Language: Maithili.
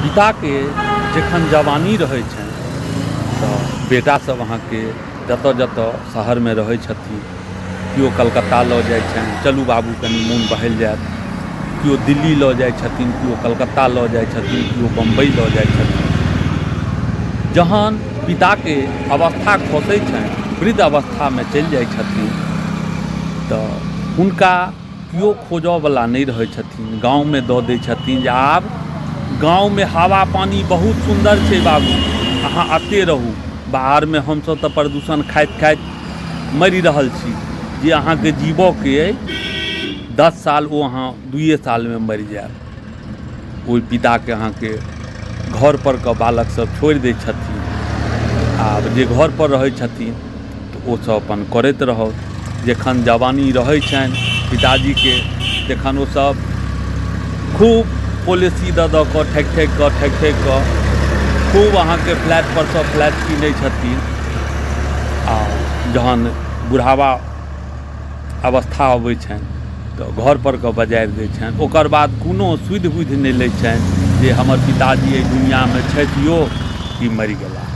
पिताके जखन जवानी रहै छनि तऽ बेटा सब अहाँके जतऽ जतऽ शहरमे रहै छथिन, केओ कलकत्ता लऽ जाइ छनि, चलू बाबू कनि मोन बहलि जायत, केओ दिल्ली लऽ जाइ छथिन, केओ कलकत्ता लऽ जाइ छथिन, केओ बम्बइ लऽ जाइ छथिन। जहन पिताके अवस्था खसै छनि, वृद्ध अवस्थामे चलि जाइ छथिन, तऽ हुनका केओ खोजऽवला नहि रहै छथिन। गाँवमे दऽ दै छथिन जे आब गाँवमे हवा पानी बहुत सुन्दर छै बाबू, अहाँ एतहि रहू, बाहरमे हमसभ तऽ प्रदूषण खाइत खाइत मरि रहल छी। जे अहाँके जीबऽके अइ 10 साल, ओ अहाँ दुइए सालमे मरि जायब। ओहि पिताके अहाँके घरपर के बालक सब छोड़ि दै छथिन। आब जे घरपर रहै छथिन तऽ ओ सब अपन करैत रहल। जखन जवानी रहै छनि पिताजीके तखन ओ सब खूब पॉलिसी दऽ दऽ कऽ ठकि ठकि कऽ ठकि ठकि कऽ खूब अहाँके फ्लैट पर सँ फ्लैट कीनै छथिन। आ जहन बुढ़ाबा अवस्था अबै छनि तऽ घर पर कऽ बजारि दै छनि। ओकर बाद कोनो सुधि बुधि नहि लै छनि जे हमर पिताजी एहि दुनिआँमे छथियो कि मरि गेला।